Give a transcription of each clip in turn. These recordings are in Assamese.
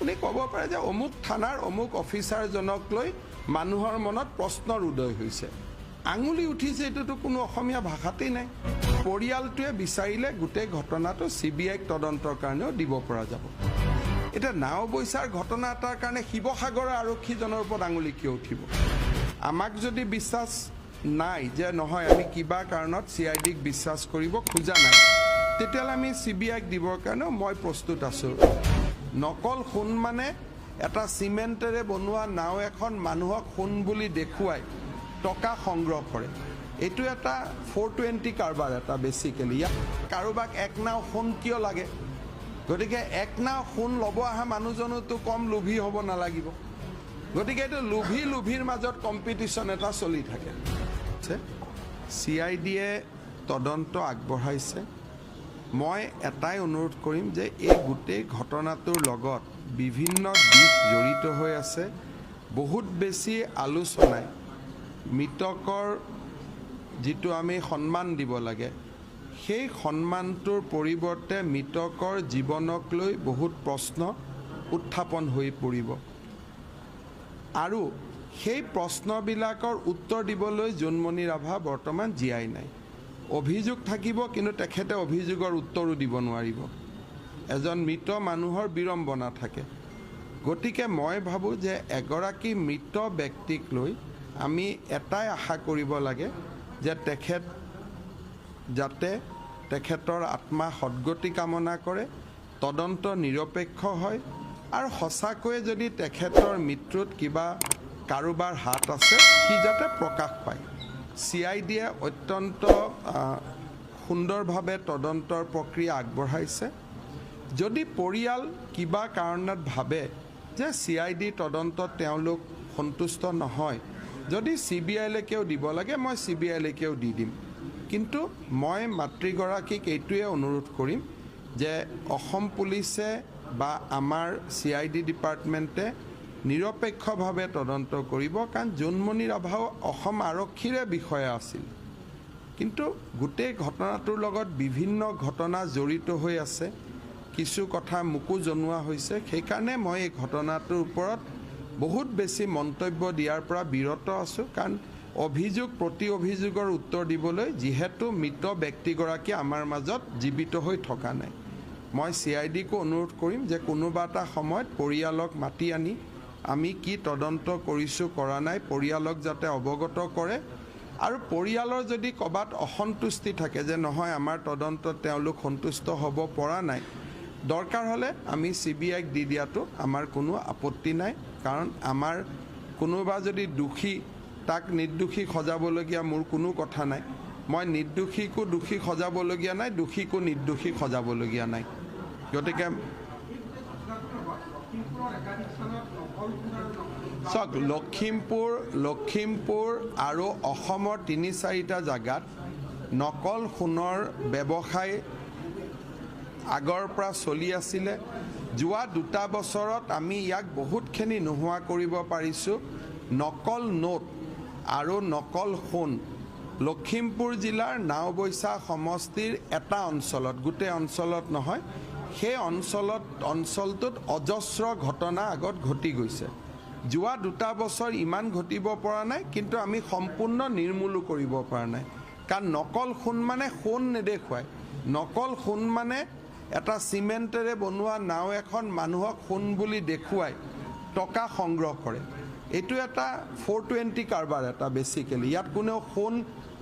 আপুনি ক'ব পাৰে যে অমুক থানাৰ অমুক অফিচাৰজনক লৈ মানুহৰ মনত প্ৰশ্নৰ উদয় হৈছে, আঙুলি উঠিছে, এইটোতো কোনো অসমীয়া ভাষাতেই নাই। পৰিয়ালটোৱে বিচাৰিলে গোটেই ঘটনাটো চি বি আইক তদন্তৰ কাৰণেও দিব পৰা যাব। এতিয়া নাওবৈচাৰ ঘটনা এটাৰ কাৰণে শিৱসাগৰৰ আৰক্ষীজনৰ ওপৰত আঙুলি কিয় উঠিব? আমাক যদি বিশ্বাস নাই যে নহয়, আমি কিবা কাৰণত চি I ডিক বিশ্বাস কৰিব খোজা নাই, তেতিয়াহ'লে আমি চি বি আইক দিবৰ কাৰণেও মই প্ৰস্তুত আছোঁ। নকল সোণ মানে এটা চিমেণ্টেৰে বনোৱা নাও এখন মানুহক সোণ বুলি দেখুৱাই টকা সংগ্ৰহ কৰে। এইটো এটা 420 কাৰবাৰ এটা বেচিকেলি। ইয়াত কাৰোবাক এক নাও সোণ কিয় লাগে? গতিকে এক নাও সোণ ল'ব অহা মানুহজনোতো কম লোভী হ'ব নালাগিব। গতিকে এইটো লোভী লোভীৰ মাজত কম্পিটিশ্যন এটা চলি থাকে। চি I ডিয়ে তদন্ত আগবঢ়াইছে। মই এটাই অনুৰোধ কৰিম যে এই গোটেই ঘটনাটোৰ লগত বিভিন্ন দিশ জড়িত হৈ আছে। বহুত বেছি আলোচনাই মৃতকৰ যিটো আমি সন্মান দিব লাগে, সেই সন্মানটোৰ পৰিৱৰ্তে মৃতকৰ জীৱনক লৈ বহুত প্ৰশ্ন উত্থাপন হৈ পৰিব আৰু সেই প্ৰশ্নবিলাকৰ উত্তৰ দিবলৈ জোনমণি ৰাভা বৰ্তমান জীয়াই নাই। অভিযোগ থাকিব, কিন্তু তেখেতে অভিযোগৰ উত্তৰো দিব নোৱাৰিব। এজন মৃত মানুহৰ বিড়ম্বনা থাকে। গতিকে মই ভাবোঁ যে এগৰাকী মৃত ব্যক্তিক লৈ আমি এটাই আশা কৰিব লাগে যে তেখেত যাতে তেখেতৰ আত্মা সদ্গতি কামনা কৰে, তদন্ত নিৰপেক্ষ হয় আৰু সঁচাকৈয়ে যদি তেখেতৰ মৃত্যুত কিবা কাৰোবাৰ হাত আছে, সি যাতে প্ৰকাশ পায়। চি I ডিয়ে অত্যন্ত সুন্দৰভাৱে তদন্তৰ প্ৰক্ৰিয়া আগবঢ়াইছে। যদি পৰিয়াল কিবা কাৰণত ভাবে যে চি I D তদন্তত তেওঁলোক সন্তুষ্ট নহয়, যদি চি বি আইলৈকেও দিব লাগে, মই চি বি আইলৈকেও দি দিম। কিন্তু মই মাতৃগৰাকীক এইটোৱে অনুৰোধ কৰিম যে অসম পুলিচে বা আমাৰ চি I D ডিপাৰ্টমেণ্টে নিৰপেক্ষভাৱে তদন্ত কৰিব। কাৰণ জোনমণি ৰাভাও অসম আৰক্ষীৰে বিষয়া আছিল, কিন্তু গোটেই ঘটনাটোৰ লগত বিভিন্ন ঘটনা জড়িত হৈ আছে। কিছু কথা মোকো জনোৱা হৈছে, সেইকাৰণে মই এই ঘটনাটোৰ ওপৰত বহুত বেছি মন্তব্য দিয়াৰ পৰা বিৰত আছোঁ। কাৰণ অভিযোগ প্ৰতি অভিযোগৰ উত্তৰ দিবলৈ যিহেতু মৃত ব্যক্তিগৰাকী আমাৰ মাজত জীৱিত হৈ থকা নাই, মই চি I ডিকো অনুৰোধ কৰিম যে কোনোবা এটা সময়ত পৰিয়ালক মাতি আনি আমি কি তদন্ত কৰিছোঁ কৰা নাই, পৰিয়ালক যাতে অৱগত কৰে আৰু পৰিয়ালৰ যদি ক'ৰবাত অসন্তুষ্টি থাকে যে নহয়, আমাৰ তদন্তত তেওঁলোক সন্তুষ্ট হ'ব পৰা নাই, দৰকাৰ হ'লে আমি চি বি আইক দি দিয়াটো আমাৰ কোনো আপত্তি নাই। কাৰণ আমাৰ কোনোবা যদি দোষী, তাক নিৰ্দোষী সজাবলগীয়া মোৰ কোনো কথা নাই। মই নিৰ্দোষীকো দোষী সজাবলগীয়া নাই, দোষীকো নিৰ্দোষী সজাবলগীয়া নাই। গতিকে চাওক, লখিমপুৰ আৰু অসমৰ তিনি চাৰিটা জেগাত নকল সোণৰ ব্যৱসায় আগৰ পৰা চলি আছিলে। যোৱা 2টা বছৰত আমি ইয়াক বহুতখিনি নোহোৱা কৰিব পাৰিছোঁ। নকল নোট আৰু নকল সোণ লখিমপুৰ জিলাৰ নাওবৈচা সমষ্টিৰ এটা অঞ্চলত, গোটেই অঞ্চলত নহয়, সেই অঞ্চলটোত অজস্ৰ ঘটনা আগত ঘটি গৈছে। যোৱা 2টা বছৰ ইমান ঘটিব পৰা নাই, কিন্তু আমি সম্পূৰ্ণ নিৰ্মূলো কৰিব পৰা নাই। কাৰণ নকল সোণ মানে সোণ নেদেখুৱায়, নকল সোণ মানে এটা চিমেণ্টেৰে বনোৱা নাও এখন মানুহক সোণ বুলি দেখুৱাই টকা সংগ্ৰহ কৰে। এইটো এটা 420 কাৰবাৰ এটা বেচিকেলি। ইয়াত কোনেও সোণ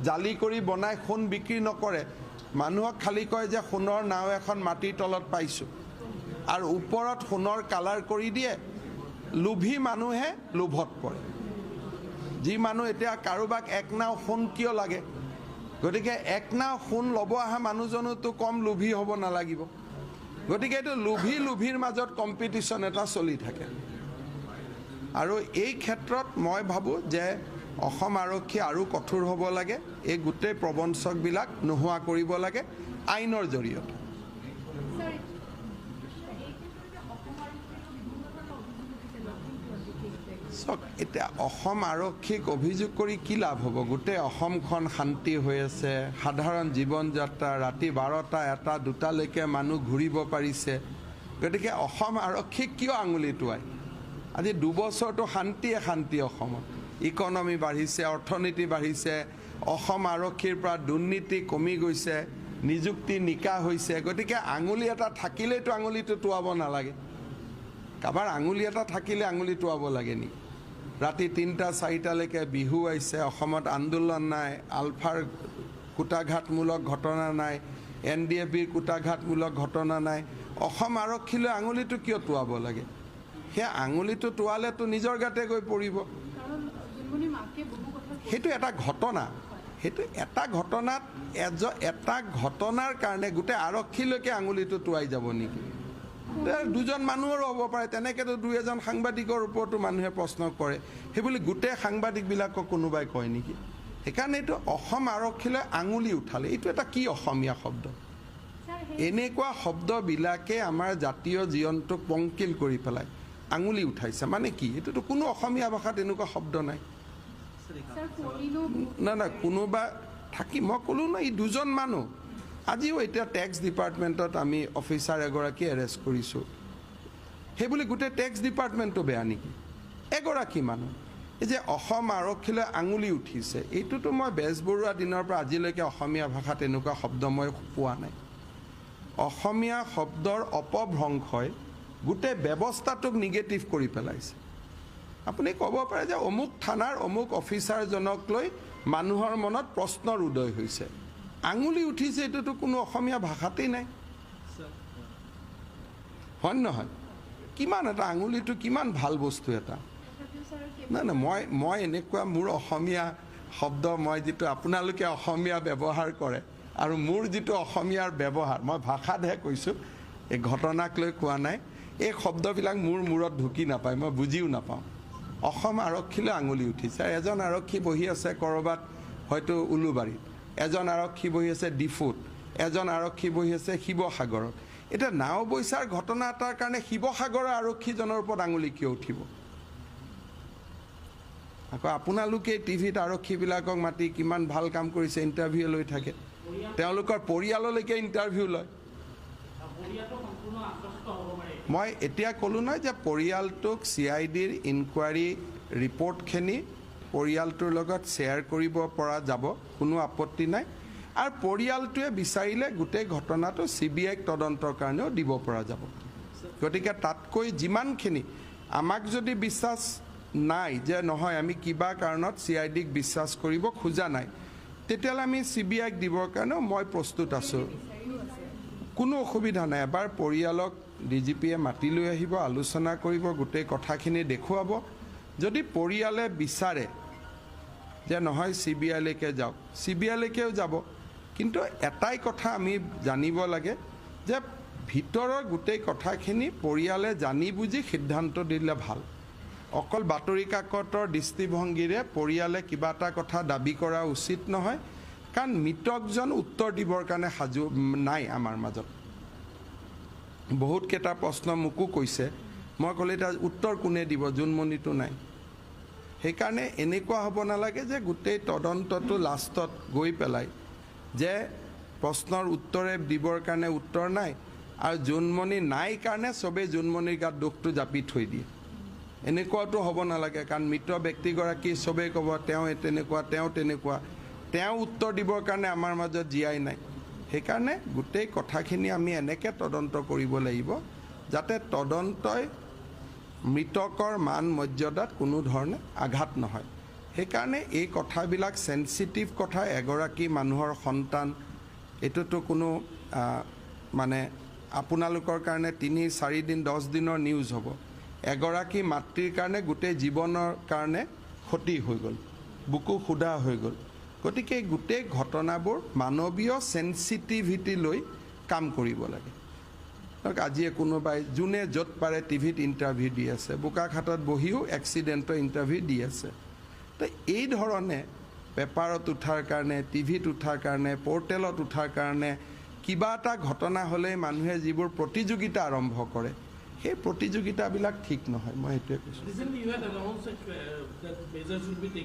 জালি কৰি বনাই সোণ বিক্ৰী নকৰে। মানুহক খালি কয় যে সোণৰ নাও এখন মাটিৰ তলত পাইছোঁ আৰু ওপৰত সোণৰ কালাৰ কৰি দিয়ে। লোভী মানুহে লোভত পৰে। যি মানুহ এতিয়া কাৰোবাক এক নাও সোণ কিয় লাগে? গতিকে এক নাও সোণ ল'ব অহা মানুহজনোতো কম লোভী হ'ব নালাগিব। গতিকে এইটো লোভী লোভীৰ মাজত কম্পিটিশ্যন এটা চলি থাকে। আৰু এই ক্ষেত্ৰত মই ভাবোঁ যে অসম আৰক্ষী আৰু কঠোৰ হ'ব লাগে, এই গোটেই প্ৰবঞ্চকবিলাক নোহোৱা কৰিব লাগে আইনৰ জৰিয়তে। চাওক, এতিয়া অসম আৰক্ষীক অভিযোগ কৰি কি লাভ হ'ব? গোটেই অসমখন শান্তি হৈ আছে, সাধাৰণ জীৱন যাত্ৰা, ৰাতি 12টা 1টা 2টালৈকে মানুহ ঘূৰিব পাৰিছে। গতিকে অসম আৰক্ষীক কিয় আঙুলি টোৱাই? আজি 2 বছৰটো শান্তিয়ে শান্তি অসমত। ইকনমি বাঢ়িছে, অৰ্থনীতি বাঢ়িছে, অসম আৰক্ষীৰ পৰা দুৰ্নীতি কমি গৈছে, নিযুক্তি নিকা হৈছে। গতিকে আঙুলি এটা থাকিলেইতো আঙুলিটো টোৱাব নালাগে। কাৰোবাৰ আঙুলি এটা থাকিলে আঙুলি টোৱাব লাগে নেকি? ৰাতি 3টা 4টালৈকে বিহু আহিছে, অসমত আন্দোলন নাই, আলফাৰ কূটাঘাতমূলক ঘটনা নাই, এনডিএফবিৰ কূটাঘাতমূলক ঘটনা নাই। অসম আৰক্ষীলৈ আঙুলিটো কিয় টোৱাব লাগে? সেই আঙুলিটো টোৱালেতো নিজৰ গাতে গৈ পৰিব। কাৰণ জোনমণিৰ মাকে বহু কথা কৈছে। সেইটো এটা ঘটনা। সেইটো এটা ঘটনাত এটা ঘটনাৰ কাৰণে গোটেই আৰক্ষীলৈকে আঙুলিটো টোৱাই যাব নেকি? দুজন মানুহৰো হ'ব পাৰে। তেনেকেতো দুই এজন সাংবাদিকৰ ওপৰতো মানুহে প্ৰশ্ন কৰে। সেইবুলি গোটেই সাংবাদিকবিলাকক কোনোবাই কয় নেকি? সেইকাৰণে এইটো অসম আৰক্ষীলৈ আঙুলি উঠালে, এইটো এটা কি অসমীয়া শব্দ? ছাৰ, সেই এনেকুৱা শব্দবিলাকে আমাৰ জাতীয় জীৱনটোক পংকিল কৰি পেলায়। আঙুলি উঠাইছে মানে কি? এইটোতো কোনো অসমীয়া ভাষাত এনেকুৱা শব্দ নাই। ছাৰ, ফোন ইনো বহুত নাই নাই কোনোবা থাকি, মই ক'লোঁ ন, এই দুজন মানুহ আজিও এতিয়া টেক্স ডিপাৰ্টমেণ্টত আমি অফিচাৰ এগৰাকী এৰেষ্ট কৰিছোঁ। সেইবুলি গোটেই টেক্স ডিপাৰ্টমেণ্টটো বেয়া নেকি? এগৰাকী মানুহ। এই যে অসম আৰক্ষীলৈ আঙুলি উঠিছে, এইটোতো মই বেজবৰুৱা দিনৰ পৰা আজিলৈকে অসমীয়া ভাষাত এনেকুৱা শব্দ মই পোৱা নাই। অসমীয়া শব্দৰ অপভ্ৰংশই গোটেই ব্যৱস্থাটোক নিগেটিভ কৰি পেলাইছে। আপুনি ক'ব পাৰে যে অমুক থানাৰ অমুক অফিচাৰজনক লৈ মানুহৰ মনত প্ৰশ্নৰ উদয় হৈছে। আঙুলি উঠিছে, এইটোতো কোনো অসমীয়া ভাষাতেই নাই, হয় নে নহয়? কিমান এটা আঙুলিটো কিমান ভাল বস্তু এটা। তথাপিও ছাৰ, নাই নাই, মই এনেকুৱা মোৰ অসমীয়া শব্দ, মই যিটো আপোনালোকে অসমীয়া ব্যৱহাৰ কৰে আৰু মোৰ যিটো অসমীয়াৰ ব্যৱহাৰ, মই ভাষাতহে কৈছোঁ, এই ঘটনাক লৈ কোৱা নাই। এই শব্দবিলাক মোৰ মূৰত ঢুকি নাপায়, মই বুজিও নাপাওঁ। অসম আৰক্ষীলৈ আঙুলি উঠিছে। এজন আৰক্ষী বহি আছে ক'ৰবাত হয়তো উলুবাৰীত, এজন আৰক্ষী বহি আছে ডিফুত, এজন আৰক্ষী বহি আছে শিৱসাগৰত। এতিয়া নাওবৈচাৰ ঘটনা এটাৰ কাৰণে শিৱসাগৰৰ আৰক্ষীজনৰ ওপৰত আঙুলি কিয় উঠিব? আকৌ আপোনালোকে টিভিত আৰক্ষীবিলাকক মাতি কিমান ভাল কাম কৰিছে ইণ্টাৰভিউ লৈ থাকে, তেওঁলোকৰ পৰিয়াললৈকে ইণ্টাৰভিউ লয়। মই এতিয়া ক'লোঁ নহয় যে পৰিয়ালটোক চিআইডিৰ ইনকুৱাৰী ৰিপৰ্টখিনি পৰিয়ালটোৰ লগত শ্বেয়াৰ কৰিব পৰা যাব, কোনো আপত্তি নাই। আৰু পৰিয়ালটোৱে বিচাৰিলে গোটেই ঘটনাটো চিবিআইক তদন্তৰ কাৰণেও দিব পৰা যাব। গতিকে তাতকৈ যিমানখিনি আমাক যদি বিশ্বাস নাই যে নহয়, আমি কিবা কাৰণত চিআইডিক বিশ্বাস কৰিব খোজা নাই, তেতিয়াহ'লে আমি চিবিআইক দিবৰ কাৰণেও মই প্ৰস্তুত আছোঁ। বিচাৰিও আছে। কোনো অসুবিধা নাই। এবাৰ পৰিয়ালক ডিজিপিয়ে মাতি লৈ আহিব, আলোচনা কৰিব, গোটেই কথাখিনি দেখুৱাব। যদি পৰিয়ালে বিচাৰে যে নহয়, চিবিআইলৈকে যাওক, চিবিআইলৈকেও যাব। কিন্তু এটাই কথা আমি জানিব লাগে যে ভিতৰৰ গোটেই কথাখিনি পৰিয়ালে জানি বুজি সিদ্ধান্ত দিলে ভাল। অকল বাতৰি কাকতৰ দৃষ্টিভংগীৰে পৰিয়ালে কিবা এটা কথা দাবী কৰা উচিত নহয়, কাৰণ মৃতকজন উত্তৰ দিবৰ কাৰণে সাজু নাই আমাৰ মাজত। বহুতকেইটা প্ৰশ্ন মোকো কৈছে। মই ক'লে এতিয়া উত্তৰ কোনে দিব? জোনমণিটো নাই। সেইকাৰণে এনেকুৱা হ'ব নালাগে যে গোটেই তদন্তটো লাষ্টত গৈ পেলাই যে প্ৰশ্নৰ উত্তৰে দিবৰ কাৰণে উত্তৰ নাই আৰু জোনমণি নাই কাৰণে চবেই জোনমণিৰ গাত দোষটো জাপি থৈ দিয়ে। এনেকুৱাতো হ'ব নালাগে, কাৰণ মৃত ব্যক্তিগৰাকী চবেই ক'ব তেওঁ তেনেকুৱা, তেওঁ তেনেকুৱা, তেওঁ উত্তৰ দিবৰ কাৰণে আমাৰ মাজত জীয়াই নাই। সেইকাৰণে গোটেই কথাখিনি আমি এনেকৈ তদন্ত কৰিব লাগিব যাতে তদন্তই মৃতকৰ মান মৰ্যাদাত কোনো ধৰণে আঘাত নহয়। সেইকাৰণে এই কথাবিলাক চেঞ্চিটিভ কথা। এগৰাকী মানুহৰ সন্তান, এইটোতো কোনো মানে আপোনালোকৰ কাৰণে 3-4 দিন, 10 দিনৰ নিউজ হ'ব। এগৰাকী মাতৃৰ কাৰণে গোটেই জীৱনৰ কাৰণে ক্ষতি হৈ গ'ল, বুকু সুদা হৈ গ'ল। গতিকে এই গোটেই ঘটনাবোৰ মানৱীয় চেঞ্চিটিভিটি লৈ কাম কৰিব লাগে। ধৰক আজিয়ে কোনোবাই যোনে য'ত পাৰে টিভিত ইণ্টাৰভিউ দি আছে, বোকাখাটত বহিও এক্সিডেণ্টৰ ইণ্টাৰভিউ দি আছে। তো এই ধৰণে পেপাৰত উঠাৰ কাৰণে, টিভিত উঠাৰ কাৰণে, পৰ্টেলত উঠাৰ কাৰণে কিবা এটা ঘটনা হ'লেই মানুহে যিবোৰ প্ৰতিযোগিতা আৰম্ভ কৰে, সেই প্ৰতিযোগিতাবিলাক ঠিক নহয়। মই সেইটোৱে কৈছোঁ। Recently, you had announced that measures will be taken.